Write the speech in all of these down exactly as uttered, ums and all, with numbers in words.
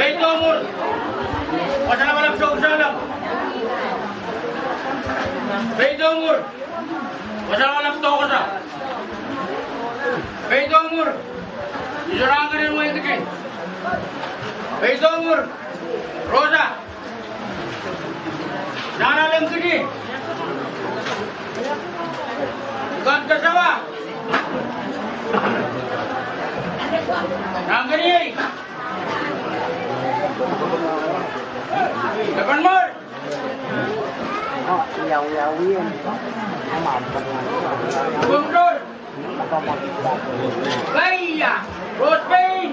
Peidohng Mwur, wasa lapalap Soukisehlong. Peidohng Mwur, wasa lapalap Tohkohsa. Peidohng Mwur, Isorangeren Wein Kitin. Peidohng Mwur, Rosa. Nahna Lengkiti. Kan Kasawa. Nangkeniei. Lepen Mwur. Pwungtor. Kaia, Rose Pein.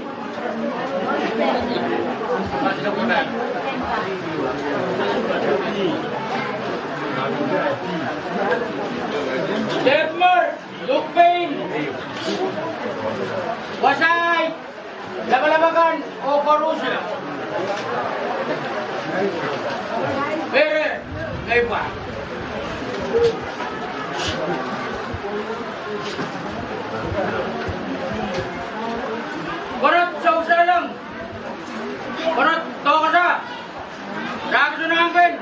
Lepen Mwur, Luke Pein. Wasai. Lapalap akan oh koaros. Pere, ngehi pwa. Koaros Soukisehlong. Koaros Tohkohsa. Rahn Kisinahn Ken.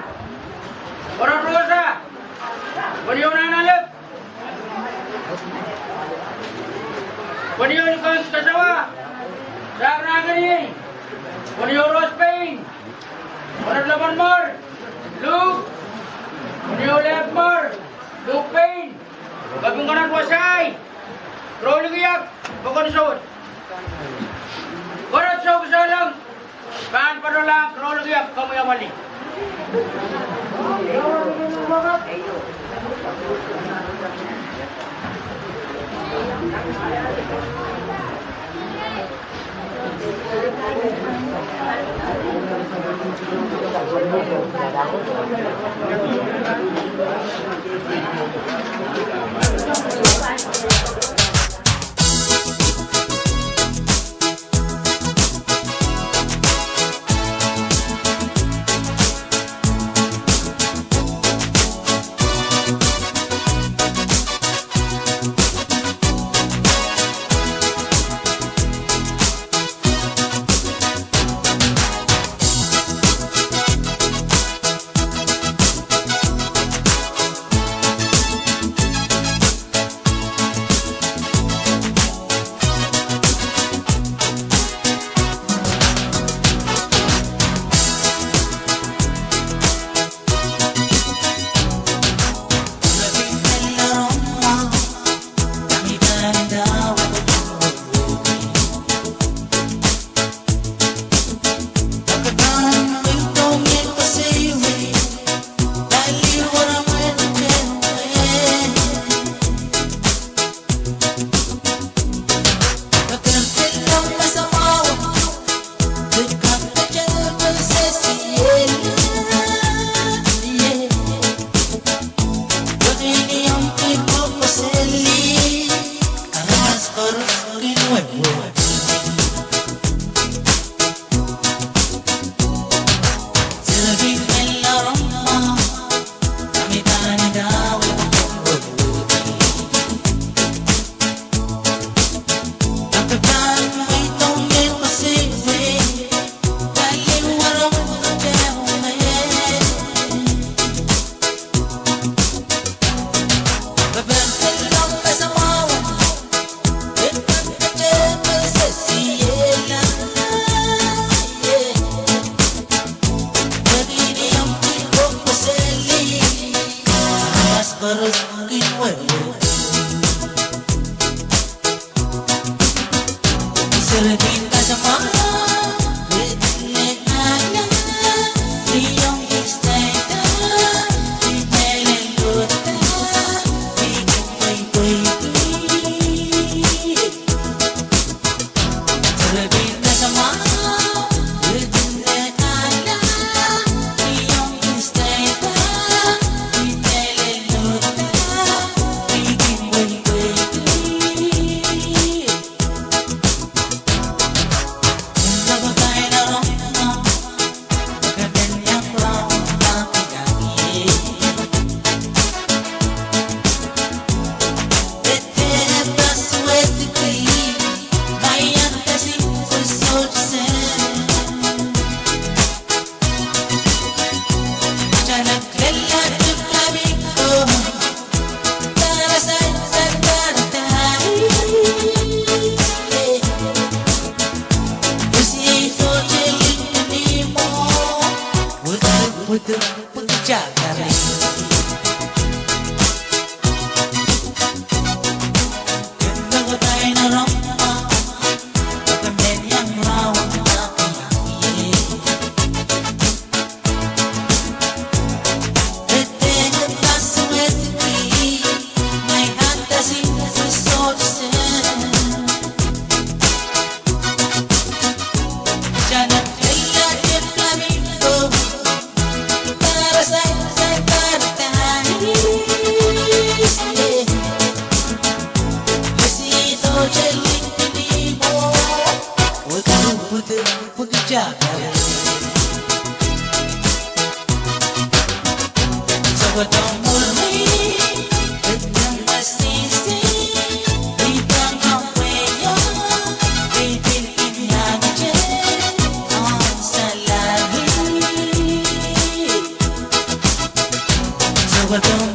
Koaros Rosa. Pwonio Nahna Lep. Pwonio Kan Kasawa. Sahpw Nangkeniei. Pwonio Rose Pein. Koaros Lepen Mwur, Luke. Pwonio Lepen Mwur, Luke Pein. Kaping Koaros Wasai. Rolikiak, pokon sou. Koaros Soukisehlong. Pahn patohlahng Rolikiak, komwi awali. Pwukoa tohto,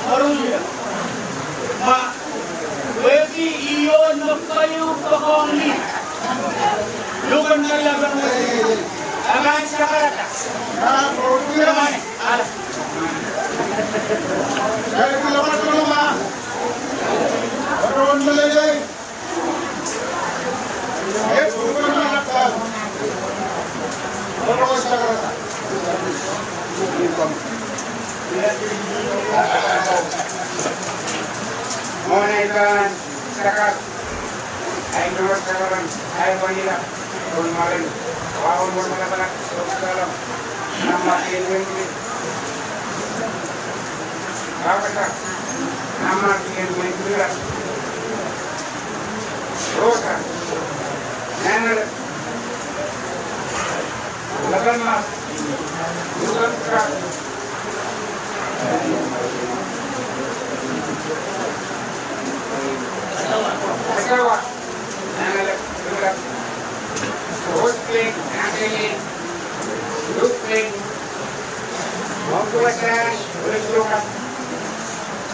pworuhie, ma wehwehki ion me keieu poakohng ih. Luhken melepen wehwehki. Akan sakarada. Akan sakarada. Mwohn ei pahn sakar, ei nohn sakar, ei pahn ila, pwon mwahu, wahu mwohn lapalap, sohte kalam, namwar en wenkili. Kaukasa, namwar en wenkili. Rosa, nangalek, lapalap, luhken kak. Kasawa, nangalek, luhken kak. Rospek, nangalek, luhken kak. Mongkuwasa, luhken kak.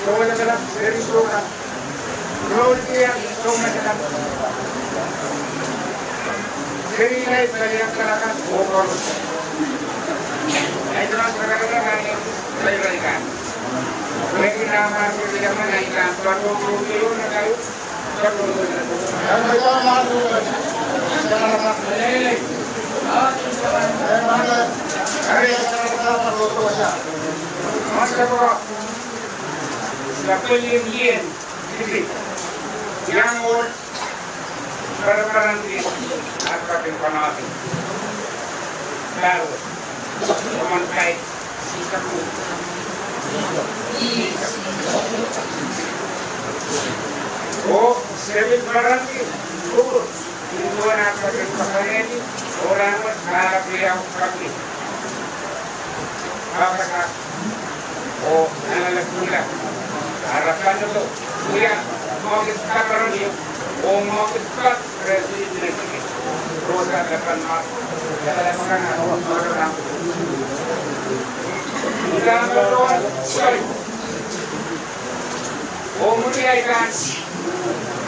Sohte lapalap, luhken kak. Rohliang, sohte lapalap. Seri nai peliang kalakan, oh koaros. Ei, teman kalakan, ei, ei, ei. Meki namwar, meki namwar, ei, kan, kan, kan, kan, kan. Iang ohl, pereperen kis, ah kaping konohdi. Paro, common type, oh, seven pereperen kis, kukur. Nin duwen ar ketin koasoanehdi, oh rahnwet, kahla riau kaki. Kapakap. Oh nanalek pwungla. Ara pahn nodo. Wia, mwo kis kaperen ie. Oh mwo kis kap, resi nesiki. Rosa kapan ma. Kapakap kan, oh mwo kan. Ih kan mwo, oh mwo ia kan.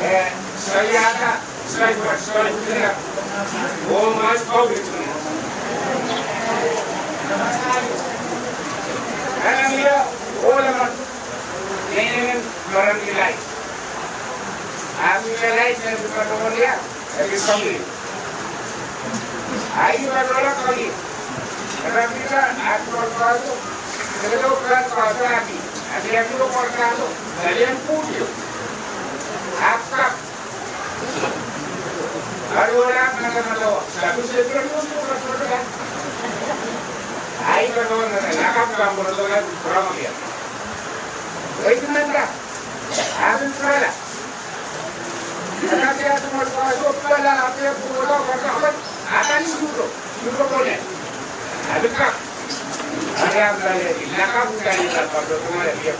Eh, saya ka. Sniper, sniper. Oh, mas public. Anahne mie, oh, lamalam. Nein, nein, marain light. Ahpw light, nein, patohwan ia, eh, kami. Ahi patohla kami. Kata kita, ahpw patohla. Kita patohla kami. Ahpw ia kita patohla. Kalian putih. Ahpw kak. Ahi patohla, ahi patohla, lakapw kan patohla, pramia. Wait a minute. Ahpw patohla. Kata ia, tumal patohla, ahpw patohla, patohla, ahpw sudo, sudo kone. Ahpw kak. Ahi patohla, lakapw kan patohla, pramia.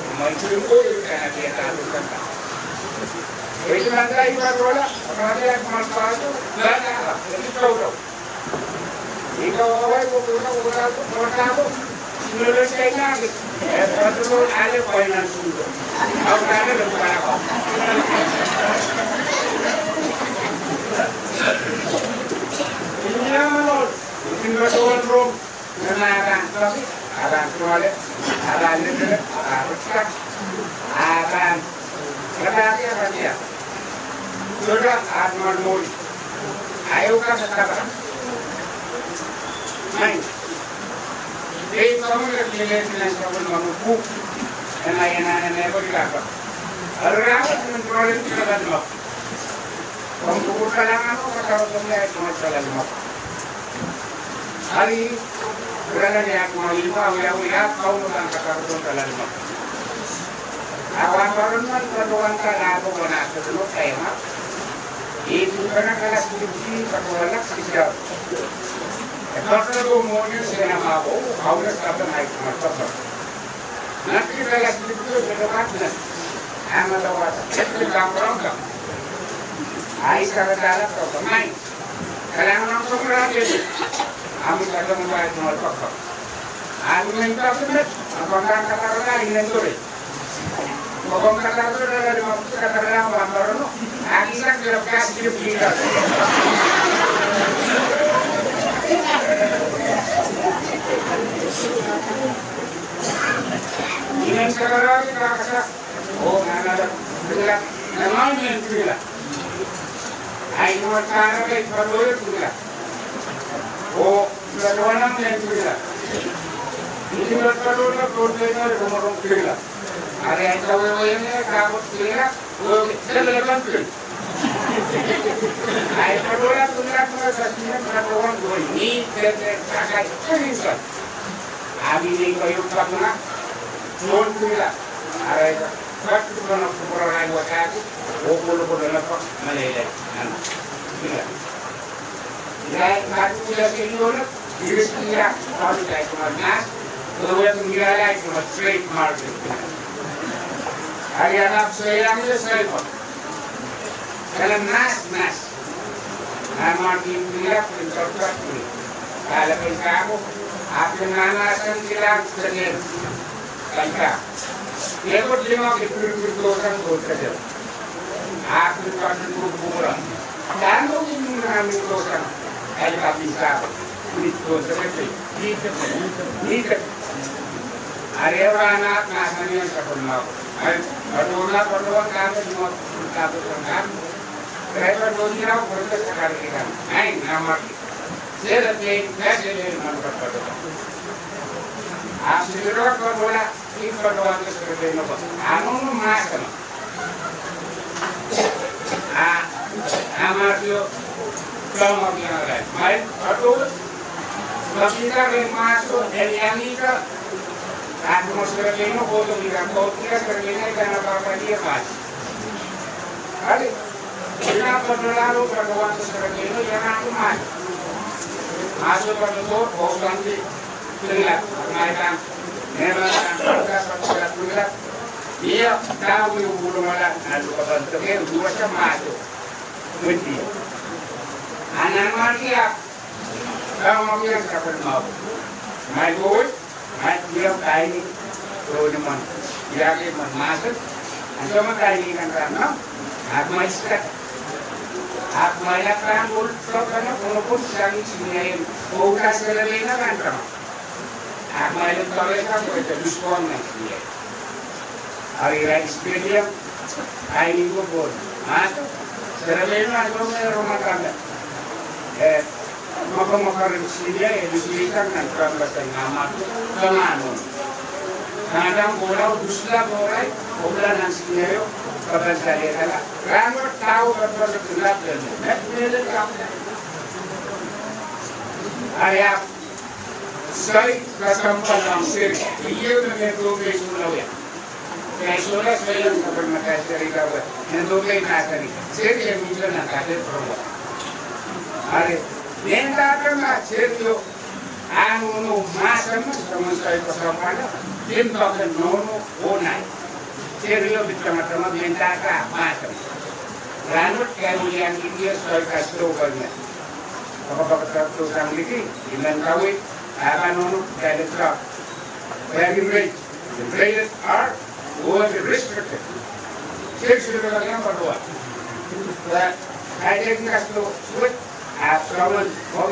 Wait a minute, ahi patohla, patohla, patohla, patohla, patohla. Ih kawai ko, ko, ko, ko, ko, ko, ko. Sinolen Saina, eh, patohla ale pwainan sudo. Au kane le pwainan. Ih ia mwo, ih patohwan rong. Nan akan toki, akan tuale, akan lipilip, akan riktak, akan riktak, akan riktak. Sohte akan mwohn mwohni. Ahi ehu kak kapakap. Maing. Dei kaun lek lelehdi nan sapwellimomwi pwuhk. Ena ia nan mehkot kapakap. Eri rahnwet men tuale ni kapakap. Komw kupwur kalahngan oh katarodohng ie ahi tungoal kalahngan. Ari, kalahngan ia tungoal limpoak, ia, ia, ia, Kauno pahn katarodohng kalahngan. Ahpw pahn peren nan patohwan kalahngan oh nan ketiket kaimah. Ih pil pahn kalahngan, ih pil pahn kalahngan. E patohwan mwohni sena mah oh, Kauno sapeng ahi tungoal patohwan. Nan kalahngan, ih pil pahn kalahngan. Ahpw patohwan, e pil pahn kalahngan. Ahi kalahngan, kalahngan. Kalahngan ong sohrahte. Ahpw kalahngan ahi tungoal patohwan. Ahpw men patohwan, ahpw pahn katahrla inen tore. Patohwan katahrla, ahpw katahrla, ahpw pahn peren. Ahpw ia kalahngan, kalahngan. Inen kalahngan, kalahngan. Oh, nanalek pwungla, nan mwohn mehn pwungla. Ahi mwohn kahrepe patohwan pwungla. Oh, patohwan mehn pwungla. Ih patohwan patohwan patohwan patohwan pwungla. Ari ahi kawehwe me kapot pwungla. Oh, lelekan pwungla. Ahi patohla pwungla, patohla pwungla, patohwan pwungla. Ni pwungla, pwungla, pwungla. Ahpw ih nei koahiek pwungla. Mwohn pwungla. Ari ahi patohla pwungla, patohla pwungla. Oh kolokol en pahn meleilei. Nan pwungla. Ia, katiket ia seri ong, iris ia, kami tai kumar nas, ewe mirailai kumar straight margin. Ari ia lap soiang ia saipa. Kala nas, nas. Nan margin ia pil tortor pil. Kala pil kamo, ahpw nan nas en kilang seken. Kanta. Ia kot lima ke pil pil dosan ko seken. Ahpw pil pil pil pil. Tano ni nami dosan. Ahi kapin sako. Ni dosan seken. Ni seken. Ni seken. Ni seken. Ari ia nan nas en sapwellime. Ahi, patohla, patohwan kamo, ni mo, patohwan kamo. Kei patohla, patohla, kamo. Ahi, nan margin. Sehla pei, sehla pei, nan patohla. Ahpw sehla patohla. Ih patohwan ke sehla pei nohpwa. Ahpw nan mahsen. Ah, ah, Matthew, John, Matthew, ah, right. Mai, patohwan. Patohwan ke mahsen, en iang ih ka. Ahpw mwo sehla pei nohpwa, kohdo ih ka, kohdo ih ka, sehla pei nohpwa, ih ka nan pahpa ih ka. Ari. Ina patohlahro patohwan serepeino iangahki mahso. Mahso patohdo oh soandi. Tinglap, maikan. Neman kan, patohla tinglap. Mie, dawi ulongala, nan lukapan teke, duwehte mahso. Windi. Anahn mahso ia. Kau ngomong iang sapwellimomwi. Mai koi, mai tiong kaini, koi ni mon. Iang kei mon mahsen, ansou me kaini kan rahn no, ahpw mai skat. Ahpw mai lap kan pul, sok kan pun pun sang sini ain. Kouda serepeino kan tama. Ahpw mai lap kawei kan pul te luskong nan sini ain. Ari ira ispeliang, ain iko pon. Mahso, serepeino ansou me rong kan. Eh, Maka maka ren sini ain, e lusilisang nan pampas en Mama, Mama no. Nan dang kola, dusla kola, kola nan sini ain, kapan saliedala. Rahn wet tau kapan saliedala. Met mele kap. Aia, sai, kasam palang seri. Ieu me me ko me sula wia. Kei sohla sohla sapwellimatail seri kawei. Nen doke mahsanih. Seri e mihte nan kate program. Ari, nen kate ma serio. Ahn nohno mahsen, soangen soai koasoanehdi. Limpoak en nohno oh nai. Serio pil tamatama nen kate mahsen. Rahn wet kei wilian kihdi soai kasdo kalme. Paka paka sahpw sang liki, I men kaweid, ahpw nohno, kei lipta. Very great. The greatest are who are the restricted. Seri seri lagi nan patohwan. But I take kasdo wet, ahpw soangen, oh,